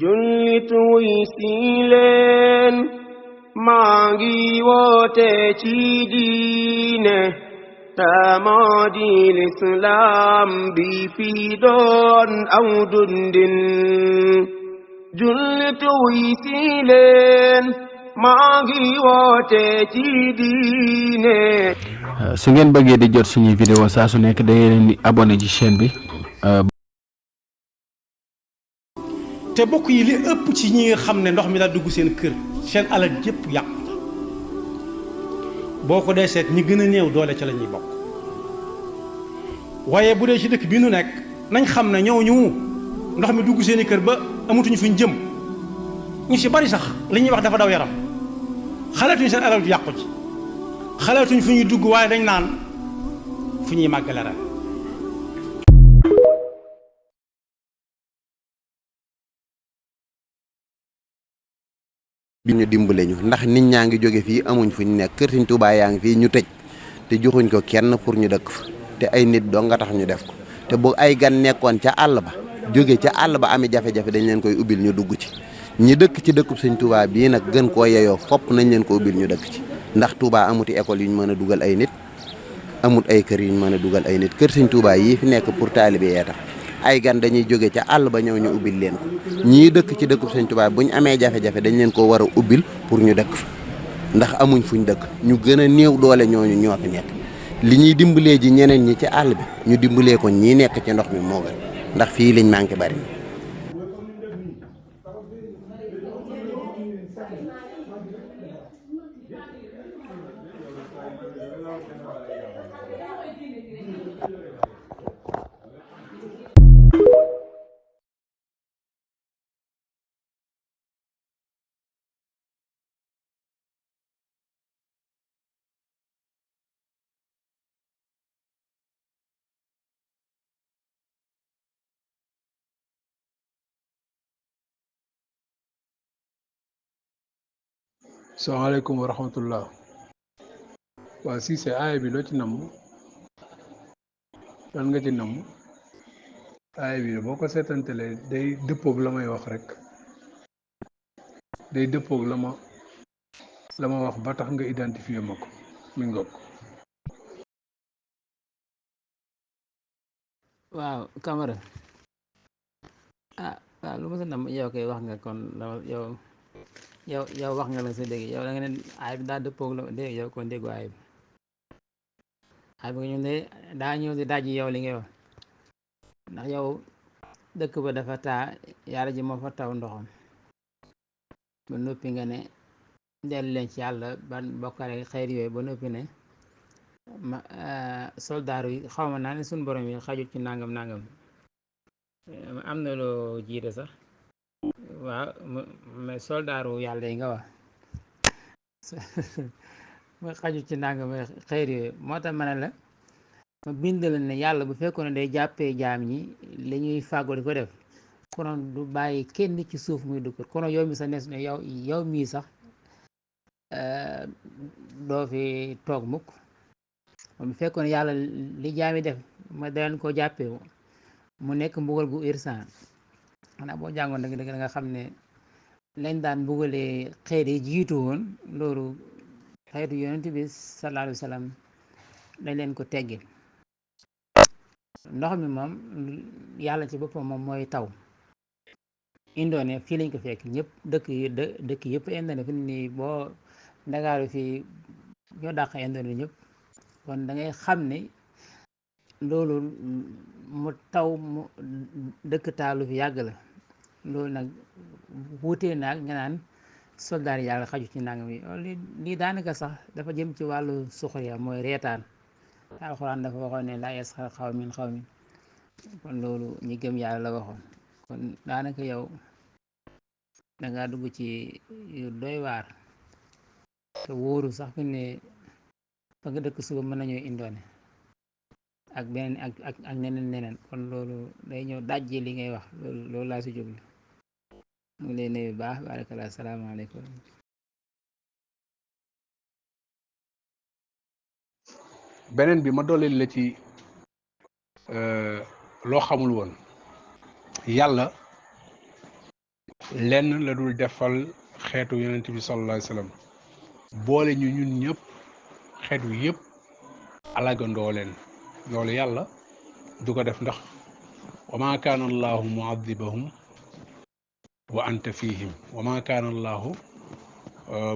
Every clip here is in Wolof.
jullit wuy si leen maa ngi woote ci diine moo di lislaam bi fi doon aw dundin jullit wuy si leen maa ngi woote ci diine. su ngeen bëggee di jot suñuy vidéo saa su nekk da ngeen di abonné ci chaîne bi. te bokk yi li ëpp ci ñi nga xam ne ndox mi daa dugg seen kër seen alal yëpp yàqu boo ko dee seet ñi gën a néew doole ca la ñuy bokk waaye bu dee ci dëkk bi nu nekk nañ xam ne ñëw ñu ndox mi dugg seen i kër ba amatuñu fuñ jëm ñu ci bari sax li ñuy wax dafa daw yaram xalaatuñu seen alal yàqu ci xalaatuñu fu ñuy dugg waaye dañ naan fu ñuy màggale ren. bi ñu dimbale ñu ndax nit ñaa ngi jóge fii amuñ fu ñu nekk kër Sëriñ Tuubaa yaa ngi fii ñu tëj te joxuñ ko kenn pour ñu dëkk fa te ay nit doo nga tax ñu def ko te bu ay gan nekkoon ca àll ba jóge ca àll ba ami jafe-jafe dañ leen koy ubbil ñu dugg ci ñi dëkk ci dëkkub Sëriñ Tuubaa bii nag gën koo yeyoo fopp nañ leen ko ubbil ñu dëkk ci ndax Tuubaa amuti école yu ñu mën a dugal ay nit amut ay kër yu ñu mën a dugal ay nit kër Sëriñ Tuubaa yii fi nekk pour taalibe yee tax ay gan dañuy jóge ca àll ba ñëw ñu ubbil leen ko ñii dëkk ci dëkkub Sëriñ Tuubaa bu ñu amee jafe-jafe dañ leen ko war a ubbil pour ñu dëkk fa ndax amuñ fuñ dëkk ñu gën a néew doole ñooñu ñoo fi nekk li ñuy dimbalee ji ñeneen ñi ci àll bi ñu dimbalee ko ñii nekk ci ndox mi moo gën ndax fii liñ manqué bari. salaamaaleykum wa rahmatullah waa Cissé aaya bi loo ci namm lan nga ci namm aaya bi boo ko seetantelee day dëppoog la may wax rek day dëppoog la ma wax ba tax nga identifier ma ko mi ngoog. waaw Camara waaw lu ma sa namm yow koy wax nga kon yow wax nga la sa dégg yow da nga ne aay bi daa dëppoog la dégg yow kon déggu aay bi nga ñëw ne daa ñëw di dajji yow li ngay wax ndax yow dëkk ba dafa taa yàlla ji moo fa taw ndoxam ba noppi nga ne dellu leen ci yàlla ban bokkale xeer yooyu ba noppi ne soldaaru yi xaw ma naa ne suñ borom yi xajut ci nangam am na loo jiite sax waaw mais soldaaru yàlla yi nga wax ma xaju ci nangam xeer yooyu moo tax ma ne la ma bind la ne yàlla bu fekkoon ne day jàppee jaam ñi li ñuy fàggu di ko def konoon du bàyyi kenn ci suuf muy dugg konoon yow mi sax nes ne yow mii sax doo fi toog mukk bu fekkoon ne yàlla li jaami def ma daleen koo jàppee mu nekk mbugal gu irsan xanaa boo jàngoon da nga xam ne lañ daan mbugalee xeet yi jiitu woon loolu xeetu yonent bi sallallahu alayhi wa sallam dañ leen ko teggil ndox mi moom yàlla ci boppam moom mooy taw indoone fii lañ ko fekk ñëpp dëkk yëpp indone fi ni boo Ndakaaru fii ñoo dàq indone ñëpp kon da ngay xam ne loolu mu taw mu dëkk taalu fi yàgg la loolu nag wuutee naag nga naan soldaar yàlla xaju ci nangam yi lii daanaka sax dafa jëm ci wàllu suxriya mooy reetaan alxuraan dafa waxoon ne laa yasxar xawmin xawmin kon loolu ñi gëm yàlla la waxoon kon daanaka yow danga dugg ci yu doy waar te wóoru sax fi ne fa nga dëkk suba mën nañoo indoone ak beneen ak neneen kon loolu day ñëw dajji li ngay wax loolu laa si jublu mu ngi lay nuyu baax barakallah salaamaaleykum. beneen bi ma dooleel la ci loo xamul woon yàlla lenn la dul defal xeetu yonent bi sallallahu alayhi wasallam boole ñu ñun ñëpp xeet wi yëpp alagandoo leen loolu yàlla du ko def ndax wa ma kaana allahu muadibahum wa anta fihim wa ma kaana allahu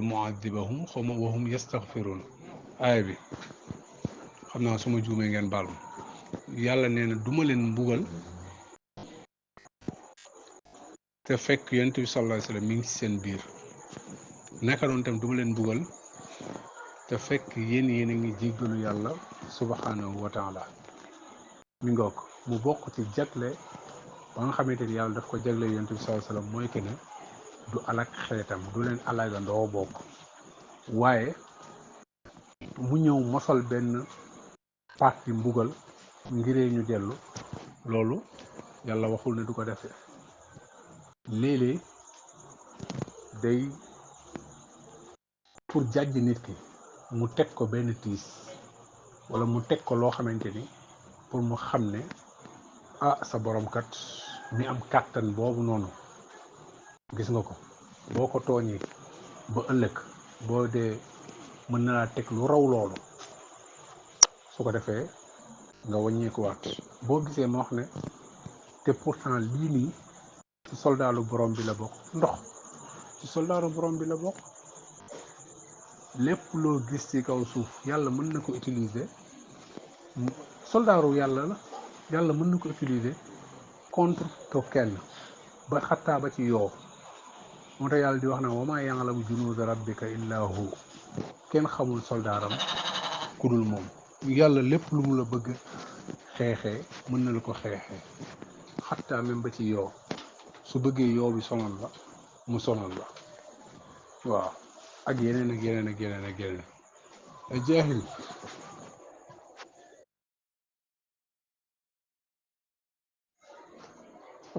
muadibahum xawma wa hum yastaghfirun aaya bi xam naa su ma juumee ngeen baal ma yàlla nee na duma leen mbugal te fekk yonent bi sallallahu alayhi wasallam mi ngi ci seen biir naka doon tam duma leen mbugal te fekk yéen a ngi jéggalu yàlla subhanahu wa taala mi ngoog mu bokk ci jagle ba nga xamante ni yàlla daf ko jagle yonent bi sallallahu alayhi wasallam mooy que ne du alak xeetam du leen alagandoo bokk waaye mu ñëw mosal benn parti mbugal ngiree ñu dellu loolu yàlla waxul ne du ko defee léeg-léeg day pour jàjj nit ki mu teg ko benn tiis wala mu teg ko loo xamante ni pour mu xam ne sa borom kat mi am kàttan boobu noonu gis nga ko boo ko tooñee ba ëllëg boo dee mën na laa teg lu raw loolu su ko defee nga wàññeekuwaat boo gisee ma wax ne te pourtant lii nii ci soldaaru borom bi la bokk ndox ci soldaaru borom bi la bokk lépp loo gis ci kaw suuf yàlla mën na ko utiliser soldaaru yàlla la yàlla mën na ko utiliser contre ko kenn ba xattaa ba ci yoo moo tax yàlla di wax ne wa maa ya'lamu junuuda rabbika illaa hu kenn xamul soldaaram ku dul moom yàlla lépp lu mu la bëgg xeexee mën na la ko xeexee xattaa même ba ci yoo su bëggee yoo bi sonal la mu sonal la waaw ak yeneen ak yeneen ak yeneen ak yeneen a jaahil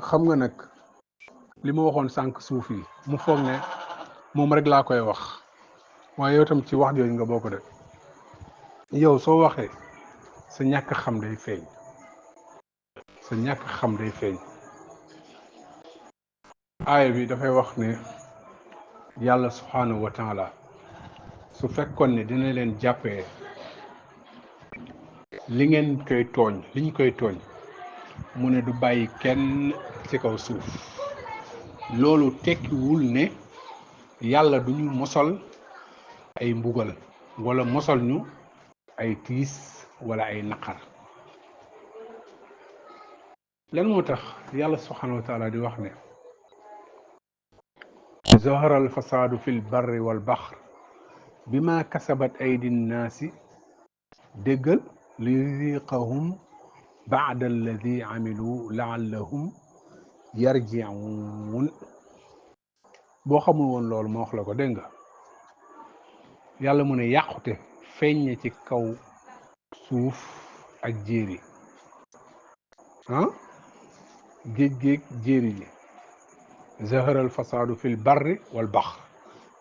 xam nga nag li ma waxoon sànq suuf yi mu foog ne moom rek laa koy wax waaye yow tam ci wax jooju nga bokk de yow soo waxee sa ñàkk xam day feeñ sa ñàkk xam day feeñ aaya bi dafay wax ne yàlla subhanahu wa taala su fekkoon ne dina leen jàppee li ngeen koy tooñ li ñu koy tooñ mu ne du bàyyi kenn ci kaw suuf loolu tekkiwul ne yàlla duñu mosal ay mbugal wala mosal ñu ay tiis wala ay naqar lan moo tax yàlla subhanahu wa taala di wax ne zahara al fasaadu fi l barri wal bahr bima kasabat aydi nnaasi déggal li yuziqahum baada alladi amilu laallahum yarjiun boo xamul woon loolu ma wax la ko dégg nga yàlla mu ne yàqute feeñ ci kaw suuf ak jéeri géej jéeri ji zaharal fasaadu fil barri wal bahr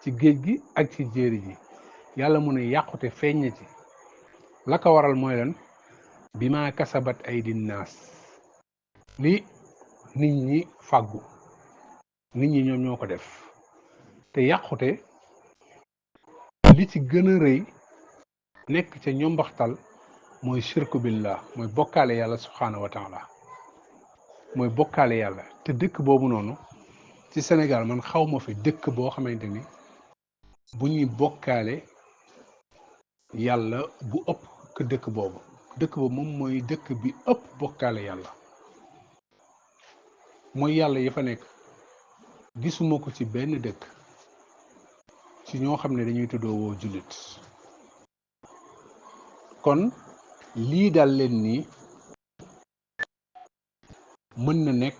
ci géej gi ak ci jéeri ji yàlla mu ne yàqute feeñ ci la ko waral mooy lan bi ma kasabat aydi naas li nit ñi fàggu nit ñi ñoom ñoo ko def te yàqute li ci gën a rëy nekk ca ñombaxtal mooy shirku billah mooy bokkaale yàlla subhaanahu wa taala mooy bokkaale yàlla te dëkk boobu noonu ci Sénégal man xaw ma fi dëkk boo xamante ni bu ñuy bokkaale yàlla bu ëpp que dëkk boobu moom mooy dëkk bi ëpp bokkaale yàlla mooy yàlla ya fa nekk gisuma ko ci benn dëkk ci ñoo xam ne dañuy tuddoo woo jullit kon lii dal leen nii mën na nekk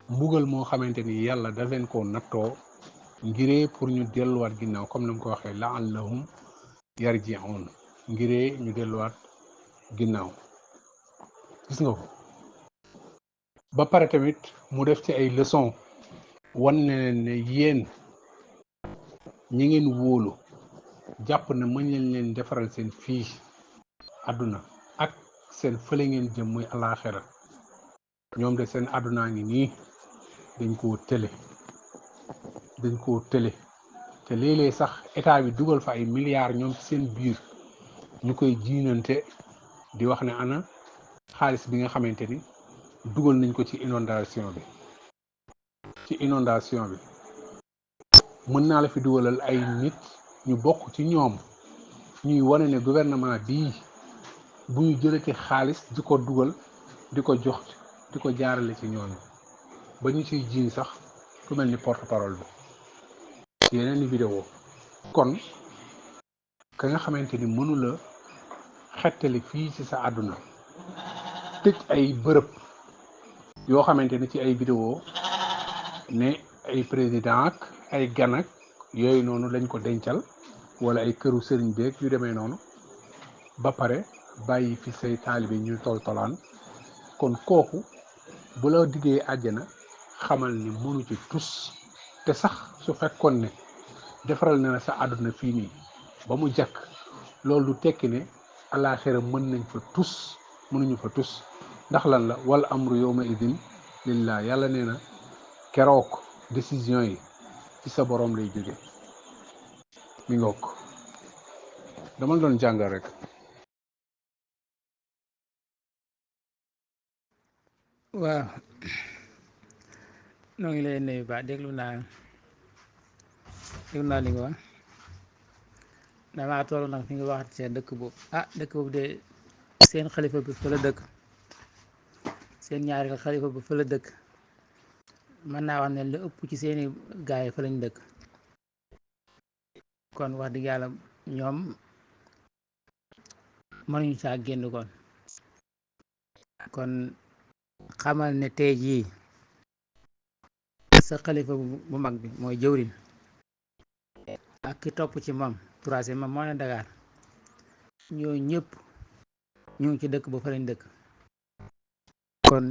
mbugal moo xamante ni yàlla da leen koo nattoo ngiree pour ñu delluwaat ginnaaw comme ni mu ko waxee laallahum yarji'un ngiree ñu delluwaat ginnaaw gis nga ko ba pare tamit mu def ci ay leçon wan ne ne yéen ñi ngeen wóolu jàpp na mën leen defaral seen fii àdduna ak seen fële ngeen jëm muy alaaxira ñoom de seen àddunaa ngi nii dañ koo tële te léeg-léeg sax état bi dugal fa ay milliards ñoom ci seen biir ñu koy jiinante di wax ne ana xaalis bi nga xamante ni dugal nañ ko ci inondation bi mën naa la fi dugalal ay nit ñu bokk ci ñoom ñuy wane ne gouvernement bii bu ñu jëlati xaalis di ko dugal di ko jox di ko jaarale ci ñooñu ba ñu ciy jiiñ sax ku mel ni porte parole bi ci yeneen i vidéo kon ka nga xamante ni mënula xettali fii ci sa àdduna tëj ay bërëb yoo xamante ni ci ay vidéo ne ay président ak ay gan ak yooyu noonu lañ ko dencal wala ay këru sëriñ beeg yu demee noonu ba pare bàyyi fi say taalibe ñu toltolaan kon kooku bu la diggee àjjana xamal ni mënu ci tus te sax su fekkoon ne defaral na la sa àdduna fii nii ba mu jàkk loolu du tekki ne alaaxira mën nañ fa tus mënuñu fa tus ndax lan la wal amru yawma idin lillah yàlla nee na keroog décision yi ci sa borom lay jóge mi ngoog dama doon jàngal rek. waaw noo ngi lay nuyu ba déglu naa li nga wax damaa toll nag fi nga wax seen dëkk boobu dëkk boobu de seen xalifa bi fa la dëkk seen ñaari xalifa bi fa la dëkk mën naa wax ne lu ëpp ci seeni gaay yi fa lañ dëkk kon wax dëgg yàlla ñoom mënuñu saa génn kon xamal ne tey jii sa xalifa bu mag bi mooy jëwriñ ak ki topp ci moom troisième moo ne Dakar ñoo ñëpp ñu ngi ci dëkk ba fa lañ dëkk kon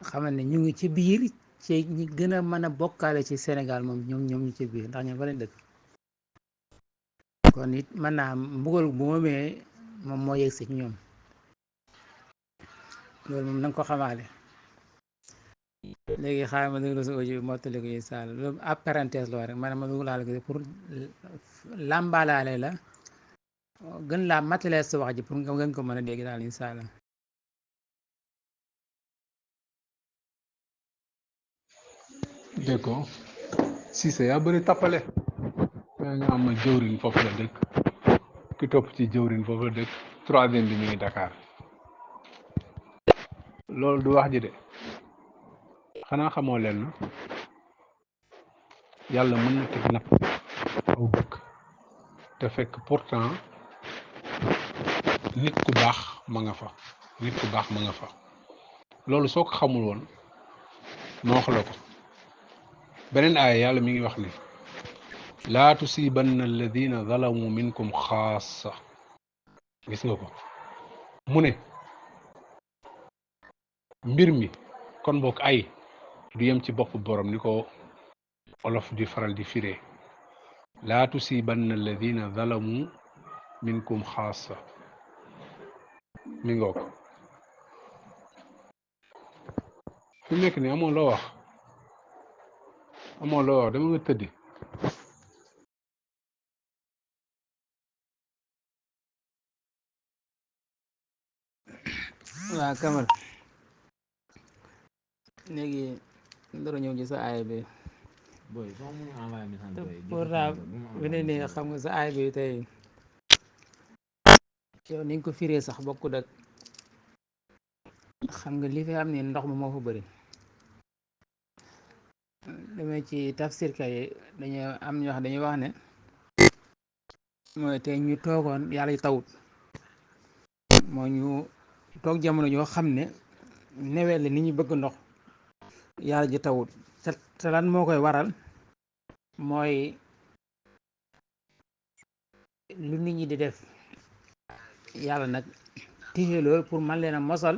xamal ne ñu ngi ci biir ci ñi gën a mën a bokkaale ci Sénégal moom ñoom ñu ci biir ndax ñoom fa lañ dëkk kon it mën naa mbugal bu moom moo yegg si ci ñoom loolu moom nanga ko xamaale léegi xaaral ma déglu sa audio bi mottali ko yi sall loolu ab parenthèse la rek ma dugg laal ko pour làmbaalaale la gën laa matale sa wax ji pour nga gën ko mën a dégg daal incha allah. dégg ko Cissé yaa bëri tappale nga am jëwriñ foofu la dëkk ki topp ci jëwriñ foofu la dëkk troisième bi mi ngi Dakar loolu du wax ji de xanaa xamoo leen na yàlla mën na teg napp aw dëkk te fekk pourtant nit ku baax ma nga fa loolu soo ko xamul woon ma wax la ko beneen aaya yàlla mi ngi wax ne laa tusibanna alladina zalamu minkum xaasa gis nga ko mu ne mbir mi kon bokk ay du yem ci bopp borom ni ko olof di faral di firee laa tusibanna alladina zalamu minkum xaasa mi ngoog fi nekk ni amoo loo wax dama nga tëddi waaw Kamal léegi dara ñëw ci sa aay bi pourtant bi ne nii xam nga sa aay bi tey yow ni nga ko firee sax bokkut ak xam nga li fi am ni ndox mi moo fa bëri demee ci tafsir kay dañoo am ñoo xam dañuy wax ne mooy tey ñu toogoon yàlla tawut moo ñu toog jamono yoo xam ne newet la nit ñi bëgg ndox yàlla ji tawut te lan moo koy waral mooy lu nit ñi di def yàlla nag téye loolu pour man leen a mosal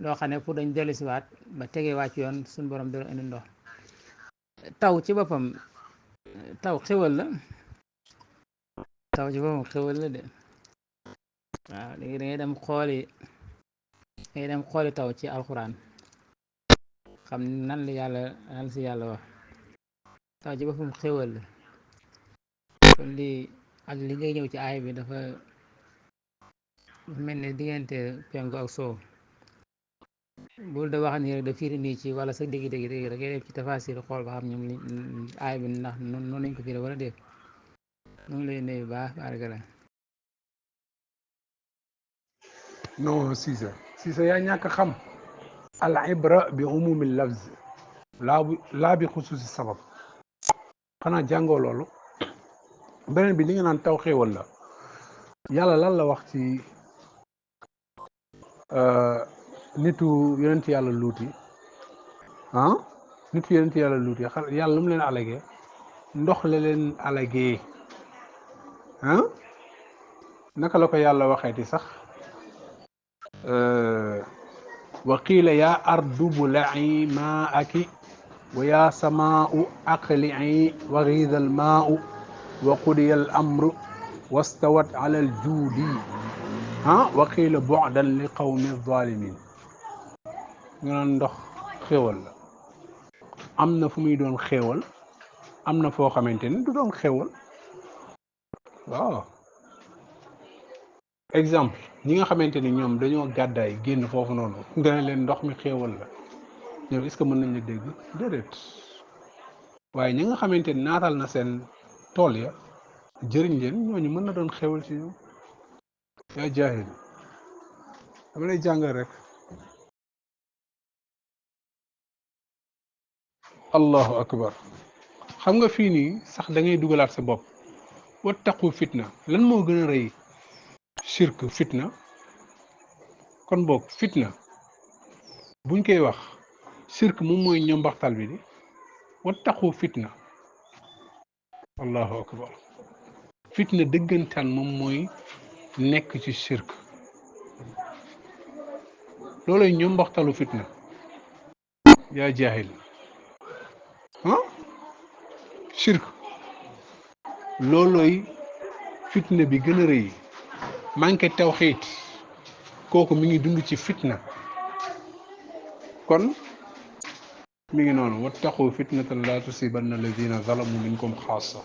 loo xam ne pour dañ dellu siwaat ba tegee wàcc yoon suñu borom dara indi ndox taw ci boppam taw xewal la de waaw léegi da ngay dem xooli taw ci alxuraan xam nan la nan si yàlla wax taw ci boppam xéwal la kon lii ak li ngay ñëw ci aay bi dafa mel ne diggante penku ak soow bul da wax nii rek da firi nii ci wala sa dégg-dégg da ngay dem ci tafasir xool ba xam ñoom li aay bi ndax noonu lañ ko firi wala déet noonu lay nuyu baax barkala non Cissé yaa ñàkk xam al ibra bi umumi lafz laa bi xusuusi sabab xanaa jàngoo loolu beneen bi li nga naan taw xéewal la yàlla lan la wax ci nitu yonent yàlla luuti nitu yonent yàlla luuti yàlla lu mu leen alagee ndox la leen alagee naka la ko yàlla waxeeti sax wa qiila yaa ardu bula'i maa'aki wa yaa samaa'u aqli'i wa ghiida al-maa'u wa qudiya al-amru wastawat ala al-juudi wa qiila bu'dan li qawmi zalimin nga naan ndox xéewal la am na fu muy doon xéewal am na foo xamante ni du doon xéewal waaw exemple ñi nga xamante ni ñoom dañoo gàddaay génn foofu noonu nga ne leen ndox mi xéewal la ñoom est-ce que mën nañ la dégg déedéet waaye ñi nga xamante ni naatal na seen tool ya jëriñ leen ñooñu mën na doon xéewal ci ñoom yaa jaahil dama lay jàngal rek allahu akbar xam nga fii nii sax da ngay dugalaat sa bopp wattaqu fitna lan moo gën a rëy shirk fitna kon boog fitna buñ koy wax shirk moom mooy ñombaxtal bi di wattaqu fitna allahu akbar fitna dëggantaan moom mooy nekk ci shirk looloy ñombaxtalu fitna yaa jaahil shirk looloy fitna bi gën a rëy manqué tawxiid kooku mi ngi dund ci fitna kon mi ngi noonu wattaqu fitnatan la tusibanna alladina zalamu minkum xaasa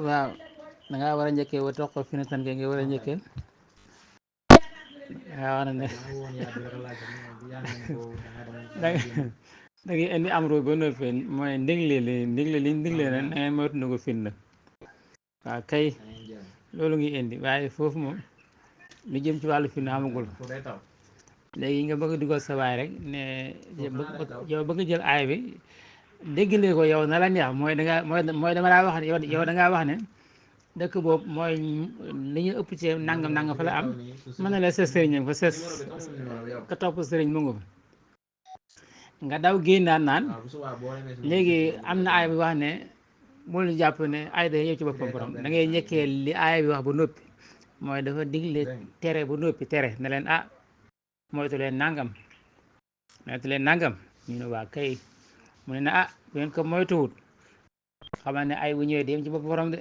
waaw dangaa war a njëkkee wattaqu fitnatan nga war a njëkkee dangaa war a ne da ngay indi amru ba noppi mooy ndigle liñ digle na ngay moytu na ko fitna waaw kay loolu ngi indi waaye foofu moom lu jëm ci wàllu fitna amagul léegi nga bëgg dugal sa waay rek ne yow bëgg jël aay bi déggalee ko yow na la neex mooy dama laa wax yow da ngaa wax ne dëkk boobu mooy li ñu ëpp ci nangam fa la am mën na la sa sëriñ fa ses ka topp sëriñ mu ngi fa nga daw génnaan naan léegi am na aay bi wax ne bul jàpp ne aay day ñëw ci boppam borom da ngay njëkkee li aay bi wax ba noppi mooy dafa digle tere ba noppi tere ne leen moytu leen nangam ñu ne waa kay mu ne bu ngeen ko moytuwut xamal ne ay bu ñëwee di yem ci bopp borom de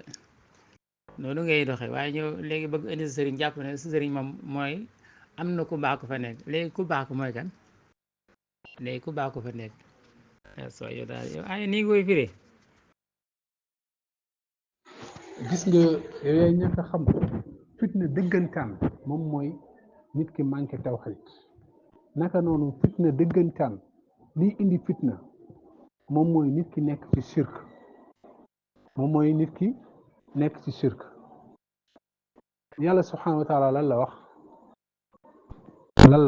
noonu ngay doxee waaye ñëw léegi bëgg indi sa sëriñ jàpp ne sa sëriñ moom mooy am na ku baax ku fa nekk léegi ku baax ku mooy kan léegi ku baax ku fa nekk soo yow daal yow ay nii koy firee gis nga yow yaay ñàkk a xam fitna dëggantaan moom mooy nit ki manqué tawxiid naka noonu fitna dëggantaan liy indi fitna moom mooy nit ki nekk ci shirk yàlla subhanahu wa taala lan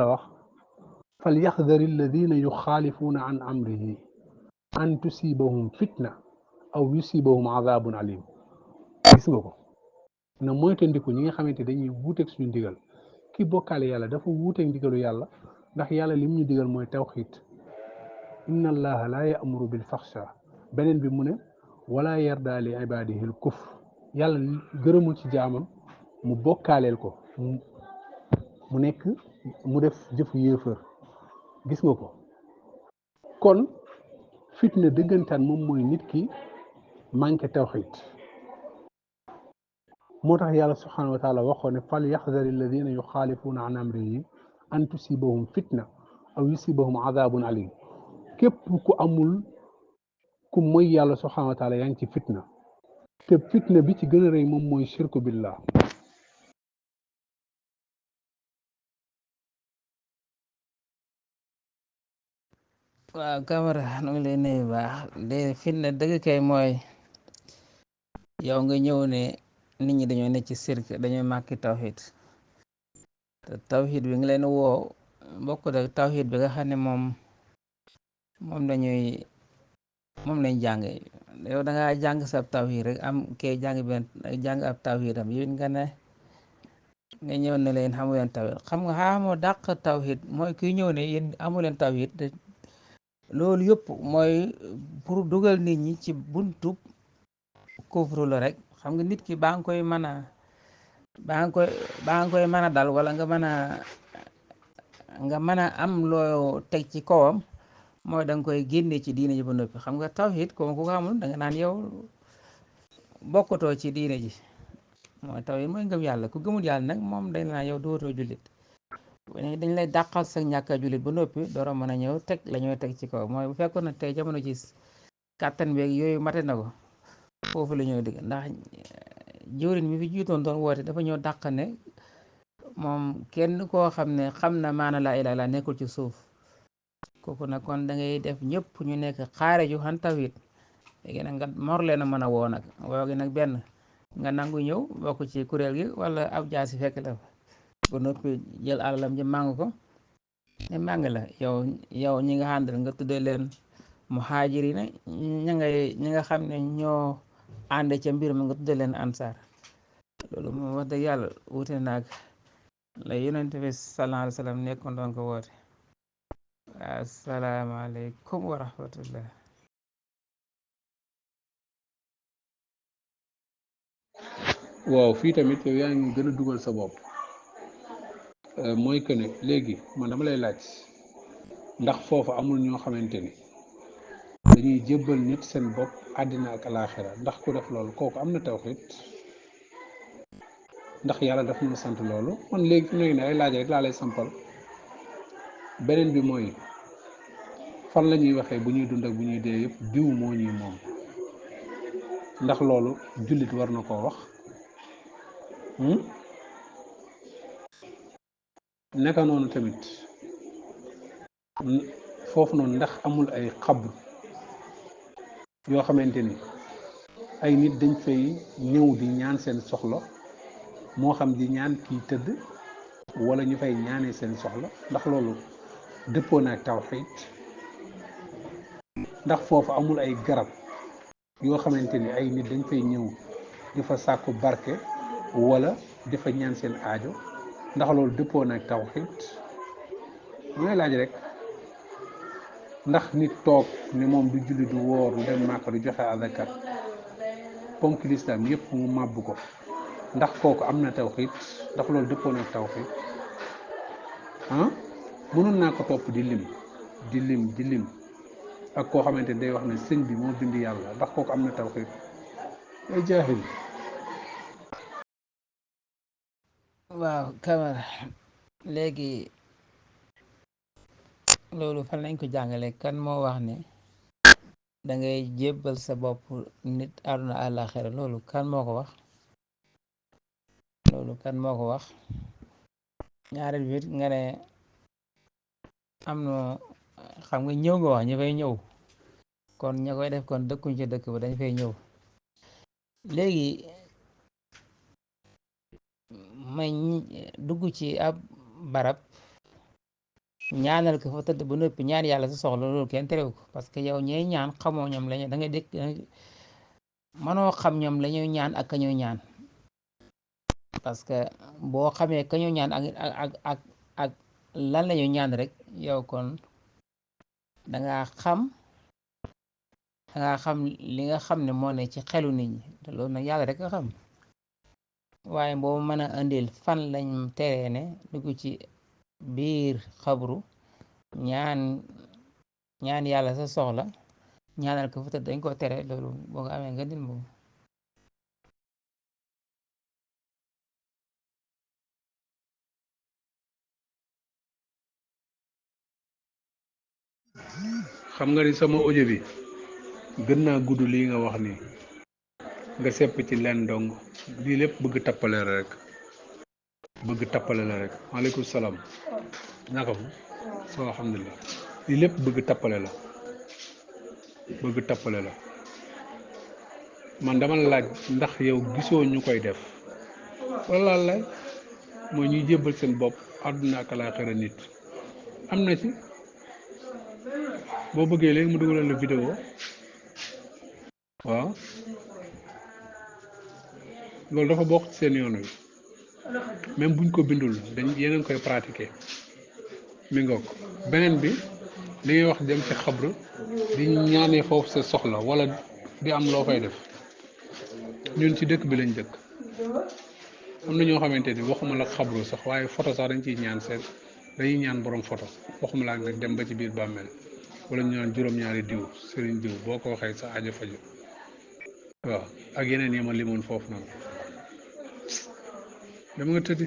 la wax falyaxdari alladina yuxaalifuuna an amrihi an tusibahum fitna aw yusibahum adabun alim gis nga ko na moytandiku ñi nga xamante dañuy wuuteeg suñu ndigal ki bokkaale yàlla dafa wuuteeg ndigalu yàlla ndax yàlla lim ñu digal mooy tawxiid inna allaha la ya'muru bil faxsha beneen bi mu ne wala yarda li ibadihi al kufr yàlla gërëmul ci jaamam mu bokkaaleel ko mu nekk mu def jëfu yéefër gis nga ko kon fitna dëggantaan moom mooy nit ki manqué tawxiid moo tax yàlla subhanahu wa taala waxoon ne fal yaxdari alladina yuxaalifuuna an amrihi an tusibahum fitna aw yusibahum adabun alim képp ku amul ku moy yàlla subhanahu wa taala yaa ngi ci fitna te fitna bi ci gën a rëy moom mooy shirku billah. waaw Camara nu ngi lay nuyu baax de fitna dëgg kay mooy yow nga ñëw ne nit ñi dañoo nekk ci sirk dañoo màkki tawhid te tawhid bi nga leen woo bokkut ak tawhid bi nga xam ne moom dañuy moom lañ jàng yow da ngaa jàng sab tawhid rek am kay jàng ab tawhid am yow nga ne nga ñëw ne leen xamu leen tawhid xam nga xamoo dàq tawhid mooy kuy ñëw ne yéen amu leen tawhid loolu yëpp mooy pour dugal nit ñi ci buntub kufru la rek. xam nga nit ki baa nga koy mën a baa nga koy mën a dal wala nga mën a am loo teg ci kawam mooy da nga koy génne ci diine ji ba noppi. xam nga tawhid ko ku ko xamul da nga naan yow bokkatoo ci diine ji. mooy tawhid mooy ngëm yàlla ku gëmul yàlla nag moom dañ naan yow dootoo jullit dañ lay dàqal sa ñàkk a jullit ba noppi doora mën a ñëw teg la ñooy teg ci kaw. mooy bu fekkoon ne tey jamono ci kàttan beeg yooyu mate na ko foofu la ñoo digg ndax jëwriñ mi fi jiitoon doon woote dafa ñëw dàq ne moom kenn koo xam ne xam na maana laa ilaaha illallaah nekkul ci suuf. kooku nag kon da ngay def ñëpp ñu nekk xaare ju xan tawhid léegi nag nga mor leen a mën a woo nag woo gi nag benn nga nangu ñëw bokk ci kuréel gi wala ab jaasi fekk la ba noppi jël alalam ji màng ko ne màng la yow ñi nga àndal nga tuddee leen muhaajiriina ñi nga xam ne ñoo ànd ca mbir ma nga tuddee leen ansaar. loolu moom wax dëgg yàlla wute naag la yonent bi sallallahu alayhi wa sallam nekkoon doon ko woote. asalaamaaleykum wa rahmatullah. waaw fii tamit yow yaa ngi gën a dugal sa bopp mooy que ne léegi man dama lay laaj ndax foofu amul ñoo xamante ni dañuy jébbal nit seen bopp àddina ak alaaxira ndax ku def loolu kooku am na tawhid ndax yàlla daf ñu sant loolu man léegi fi mu ne ay laaj rek laa lay sampal. beneen bi mooy fan la ñuy waxee bu ñuy dund ak bu ñuy dee yëpp diw moo ñuy moom ndax loolu jullit war na koo wax. naka noonu tamit foofu noonu ndax amul ay xabru yoo xamante ni ay nit dañ fay ñëw di ñaan seen soxla moo xam di ñaan kiy tëdd wala ñu fay ñaanee seen soxla ndax loolu dëppoo na ak tawhid. ndax foofu amul ay garab yoo xamante ni ay nit dañ fay ñëw di fa sàkku barke wala di fa ñaan seen aajo ndax loolu dëppoo na ak tawhid. mooy laaj rek ndax nit toog ne moom du julli du woor du dem Màkka du joxe azaka ponk lislaam yëpp mu màbb ko ndax kooku am na tawhid ndax loolu dëppoo na ak tawhid. mënoon naa ko topp di lim ak koo xamante ni day wax ne sëñ bi moo bind yàlla ndax kooku am na tawhid ay jaahil. waaw Camara léegi loolu fan lañ ko jàngale kan moo wax ne da ngay jébbal sa bopp nit àdduna àllaaxira loolu kan moo ko wax. ñaareel bi nga ne am na xam nga ñëw nga wax ñi fay ñëw kon ña koy def kon dëkkuñ ci dëkk ba dañ fay ñëw. léegi may dugg ci ab barab ñaanal ko fa tëdd ba noppi ñaan yàlla sa soxla loolu kenn terew ko parce que yow ñooy ñaan xamoo ñoom lañu da ngay dëkk mënoo xam ñoom la ñuy ñaan ak ka ñuy ñaan parce que boo xamee ka ñuy ñaan ak lan la ñuy ñaan rek yow kon danga xam li nga xam ne moo ne ci xelu nit ñi te loolu nag yàlla rek nga xam. waaye boo mën a indil fan lañ teree ne dugg ci biir xabru ñaan yàlla sa soxla ñaanal ko fa tëdd dañ ko tere loolu boo ko amee nga dil moom xam nga ni sama audio bi gën naa gudd lii nga wax nii nga sepp ci leen dong lii lépp bëgg tappale la rek maaleykum salaam naka fu soo alhamdulilah lii lépp bëgg tappale la man dama la laaj ndax yow gisoo ñu koy def wala laaj mooy ñuy jébbal seen bopp àdduna ak alaaxira nit am na ci boo bëggee léegi mu dugalal la vidéo waaw loolu dafa bokk ci seen yoon wi même buñ ko bindul dañ yeneen koy pratiquer mi ngoog beneen bi li ngay wax dem ci xabru di ñaanee foofu sa soxla wala di am loo fay def ñun ci dëkk bi lañ dëkk am na ñoo xamante ni waxuma la xabru sax waaye photo sax dañ ciy ñaan seen dañuy ñaan borom photo waxuma la nag dem ba ci biir bàmmeel wala ñu naan juróom-ñaari diw sëriñ diw boo ko waxee sa aajo faju waaw ak yeneen yi ma limoon foofu noonu dama nga tëddi